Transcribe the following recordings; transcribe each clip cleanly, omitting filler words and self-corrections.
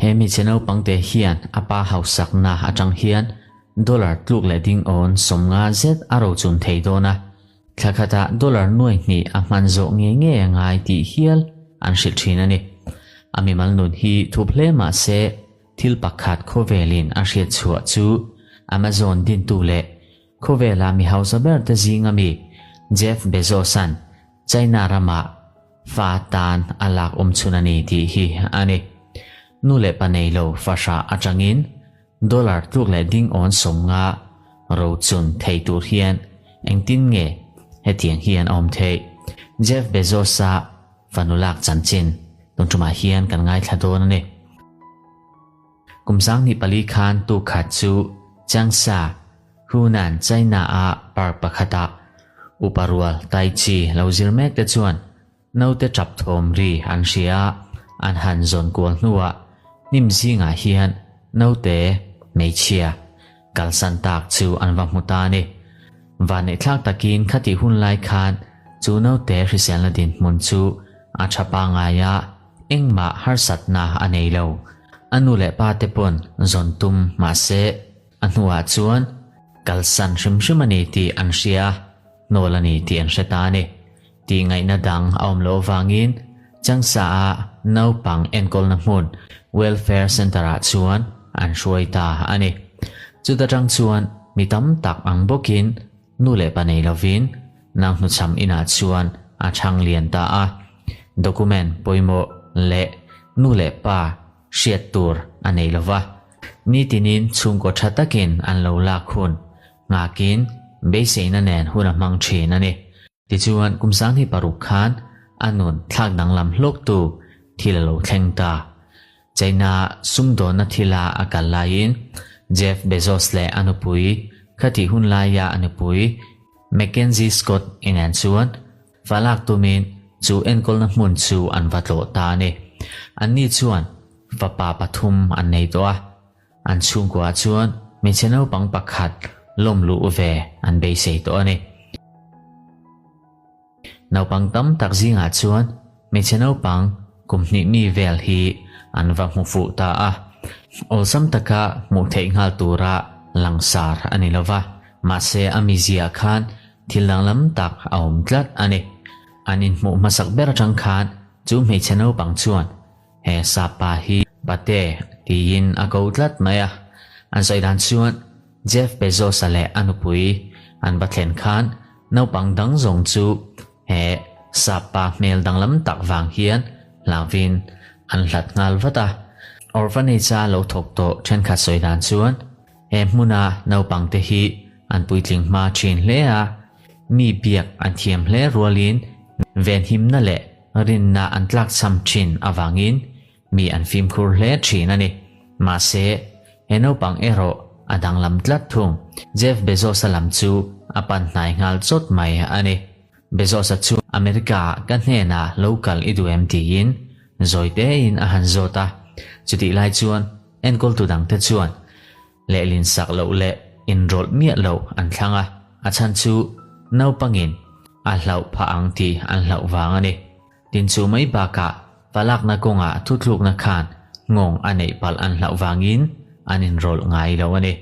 He hmeichhe naupangte hian a pa hausakna atang hian dollar tluk leh ding awn 50 zet a rochun thei dawn a, thla khatah dollar nuai hnih a hman zawh ngei ngei a ngai tih hial an hrilh thin a ni. A mimal nun hi thup hle mah se thil pakhat khawvelin a hriat chhuah chu Amazon dintu leh khawvela mi hausa berte zinga mi Jeff Bezos-a'n China ramah Fa tan a lak awm chhun a ni tih hi a ni. Nu leh pa nei lo fahrah atangin dollar tluk leh ding awn 50 rochun thei tur hian engtin nge hetiang hian a awm theih? Jeff Bezos-a fanu lak chanchin tun tumah hian kan ngaithla dawn a ni. Kum 24 khan tukhat chu Changsha, Hunan, China-a park pakhatah upa rual Tai Chi lo zir mek te chuan naute tap thawm ri an hria a, an han zawn kual hnuah hnim zingah hian naute hmeichhia kalsan tak chu an va hmu ta a ni. Vanneihthlak takin khatih hun lai khan chu naute hriselna dinhmun chu a tha pangngai a, Engmah harsatna a nei lo. A nu leh pa te pawn zawn tum mahse a hnuah chuan kalsan hrim hrim a ni tih an hria a, hnawl a ni tih an hre ta a ni. Tih ngaihna dang a awm loh avangin Changsa-a naupang enkawlna hmun Welfare Centre-ah chuan an hruai ta a ni. Chuta tang chuan mi tam tak ang bawkin Nu leh pa nei lovin nang hnuchham inah chuan a chhang lian ta a, document pawimawh leh nu leh pa hriat tur a nei lova, nitinin chhungkaw tha takin an lo lak hun nghakin beiseina nen hun a hmang thin a ni. Tichuan kum 26 khan a nun thlak danglam hlawktu thil a lo thleng ta. China sumdawnna thila a kal laiin Jeff Bezos leh a nupui khatih hun laia a nupui Mackenzie Scott inen chuan fa lak tumin chu enkawlna hmun chu an va tlawh ta a ni. Anni chuan fapa pathum an nei tawh a, an chhungkuaah chuan hmeichhe naupang pakhat lawm luh ve an beisei tawh a ni. Naupang tam tak zingah chuan hmeichhe naupang kum hnih mi vel hi an va hmu fuh ta a. Awlsam taka hmuh theih nghal tura langsar a ni lova, mahse a mizia khan thil danglam tak a awm tlat a ni. An inhmuh hmasak ber atang khan chu hmeichhe naupang chuan he sapa hi Pate tiin a ko tlat mai a. An sawi dan chuan Jeff Bezos-a leh a nupui an va thlen khan naupang dang zawng chu he sapa hmel danglam tak vang hian hlauhin an hlat nghal vat a. Orphanage-a lo thawk tawh thenkhat sawi dan chuan he hmuna naupangte hi an puitling hma thin hle a, mi biak an thiam hle rualin venhimna leh rinna an tlakchham thin avangin mi an fimkhur hle thin a ni. Mahse, he naupang erawh a danglam tlat thung. Jeff Bezos-a lam chu a pan hnai nghal chawt mai a ni. Bezos-a chu America-ah ka hnenah lo kal i duh em tiin zawi tein a han zawt a. Chutih lai chuan enkawltu dangte chuan lehlin sak loh leh inrawlh miah loh an thlang a, a chhan chu naupangin a hlauh phah ang tih an hlauh vang a ni. Tin chu mai bakah palakna kawngah thuthlukna khan nghawng a neih palh an hlauh vangin an inrawlh ngai lo a ni.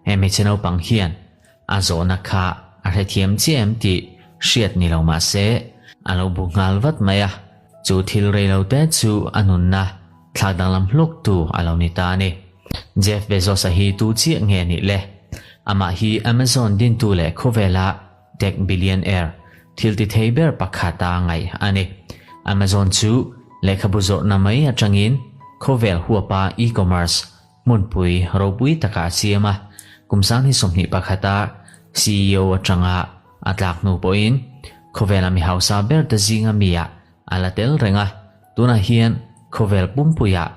He hmeichhe naupang hian a zawhna kha a hrethiam chiah em tih hriat ni lo mah se a lo bu nghal vat mai a, chu thil rei lo te chu a nunna thlak danglam hlawktu a lo ni ta a ni. Jeff Bezos-a hi tu chiah nge nih le? Amah hi Amazon dintu leh khawvela Tech billionaire, thil ti thei ber pakhat a ngaih a ni. Amazon chu lehkhabu zawrhna mai atangin khawvel huapa e-commerce hmunpui ropui takah a siam a, kum 2021 a CEO atanga a tlak hnu pawhin khawvela mi hausa ber te zinga mi ah a la tel reng a, tunah hian khawvel pumpuiah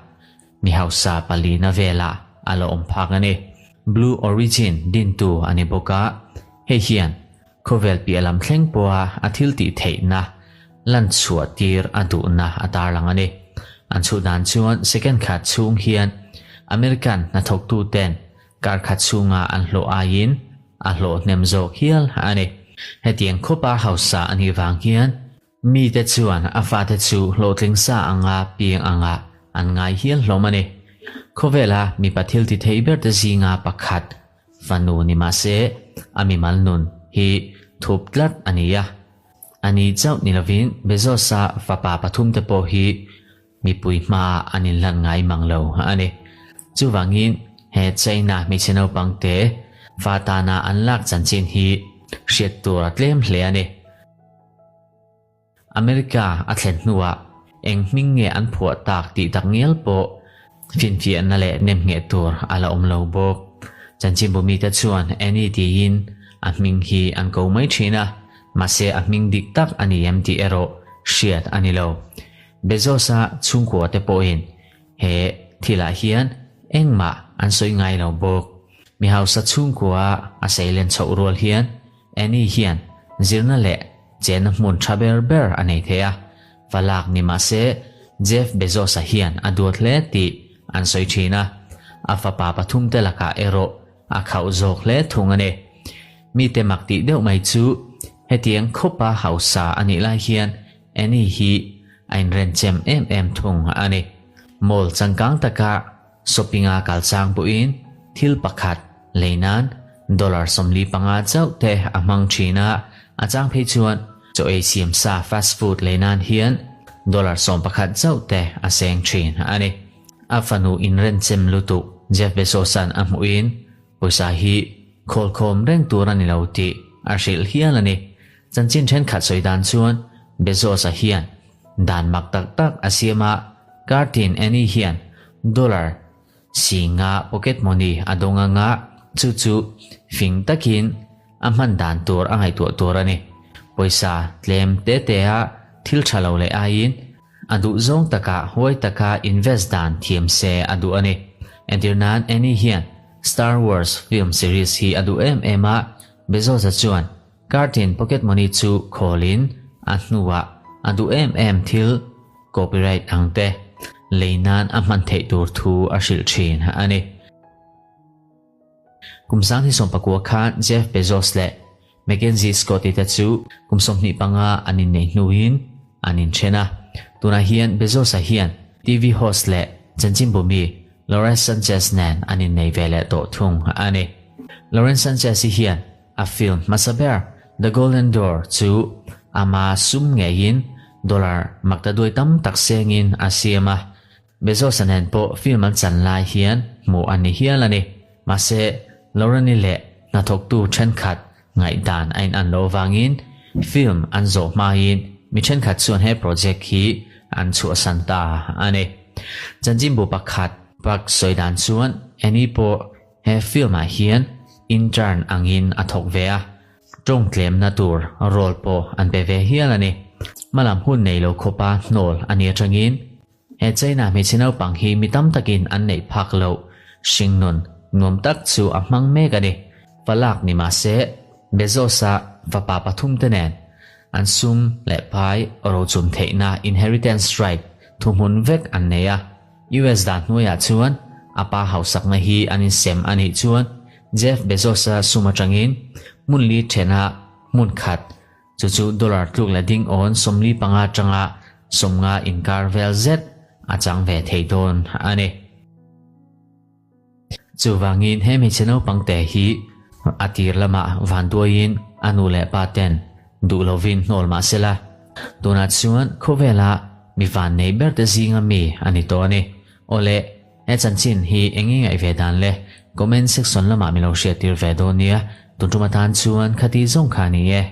mi hausa palina velah a la awm phak a ni. Blue Origin dintu a ni bawk a, hei hian khawvel piah lam thleng pawha a thil tih theihna lan chhuah tir a duhna a tarlang a ni. An chhuh dan chuan second khat chhung hian American hnathawktuten kar khat chhunga an hlawh aiin a hlawh hnem zawk hial a ni. Hetiang khawpa hausa a nih vang hian. Mite chuan a fate chu hlawhtling sa anga piang anga an ngai hial hlawm a ni. Khawvela mipa thil ti thei berte zinga pakhat fanu ni mah se a mimal nun hi thup tlat a ni a. A ni chauh ni lovin Bezos-a fapa pathumte pawh hi mipui hmaah an inhlan ngai mang lo a ni. Chuvangin he China hmeichhe naupangte fa tana an lak chanchin hi hriat tur a tlem hle a ni. America a thlen hnuah eng hming nge an phuah tak tih tak ngial pawh finfiahna leh nemngheh tur a la awm lo bawk. Chanchinbu mite chuan Annie tiin a hming hi an ko mai thin a, mahse a hming dik tak a ni em tih erawh hriat a ni lo. Bezos-a chhungkua te pawhin he thilah hian engmah an sawi ngai lo bawk. Mi hausa chhungkua a seilen chhoh rual hian Annie hian zirna leh chenna hmun tha ber ber a nei thei a, va lak ni mah se Jeff Bezos-a hian a duat hle tih an sawi thin a, a fapa pathumte lakah erawh a khauh zawk hle thung a ni. Mite mak tih deuh mai chu hetiang khawpa hausa a nih lai hian Annie hi a inrenchem em em thung a ni. Mall changkang taka Shopping-a kal chang pawhin thil pakhat lei nan dollar 45 chauh te a hmang thin a, a chang phei chuan chaw ei siam sa fast food lei nan hian dollar 11 chauh te a seng thin a ni. A fanu inrenchem lutuk Jeff Bezos-a'n a hmuhin pawisa hi khawlkhawm reng tur a ni lo tih a hrilh hial a ni. Chanchin thenkhat sawi dan chuan Bezos-a hian Dan mak tak tak a siam a, Kartin Annie hian dollar si nga pocket money a dawng anga chu chu fing takin a hman dan tur a ngaihtuah tur a ni. Pawisa tlem te te a thil tha lo leh aiin a duh zawng taka huai taka invest dan thiam se a duh a ni. Entir nan Annie hian Star Wars film series hi a duh em em a, Bezos-a chuan Kartin pocket money chu khawlin a hnuah a duh em em thil copyright ang te lei nan a hman theih tur thu a hrilh thin a ni. Kum 2019 khan Jeff Bezos leh Mackenzie Scott-i te chu kum 25 an inneih hnuin an inthen a. Tunah hian Bezos-a hian TV host leh chanchinbu mi Lauren Sanchez nen an innei ve leh tawh thung a ni. Lauren Sanchez-i hian A film hmasa ber The Golden Door chu ama sum ngeiin dollar maktaduai tam tak sengin a siam a. Bezos-a nen pawh film an chan lai hian hmuh a ni hial a ni. Mahse, Lauren-i leh hnathawktu thenkhat ngaihdan a inan loh avangin film an zawh hmain mi thenkhat chuan he project hi an chhuahsan ta a ni. Chanchinbu pakhat pak sawi dan chuan Annie pawh He film ah hian intern angin a thawk ve a, tawng tlemna tur role pawh an pe ve hial a ni. Hmalam hun nei lo khawpa hnawl a ni atangin he China hmeichhe naupang hi mi tam takin an neih phak loh hringnun nuam tak chu a hmang mek a ni. Falak ni mah se Bezos-a fapa pathum te nen an sum leh pai rochun theihna inheritance right thuhmun vek an nei a. US dan hnuaiah chuan a pa hausakna hi an insem a nih chuan Jeff Bezos-a sum atangin hmun li thena hmun khat, chu chu dollar tluk leh ding awn 45 atanga 50 inkar vel zet a chang ve thei dawn a ni. Chuvangin he hmeichhe naupang te hi a tir lamah vanduaiin a nu leh pa ten duh lovin hnawl mah sela, tunah chuan khawvela mi vannei ber te zinga mi a ni tawh a ni. Awle, he chanchin hi eng nge ngaih ve dan le? Comment section lamah min lo hriattir ve dawn nia, tun tum atan chuan khati zawng kha a ni e.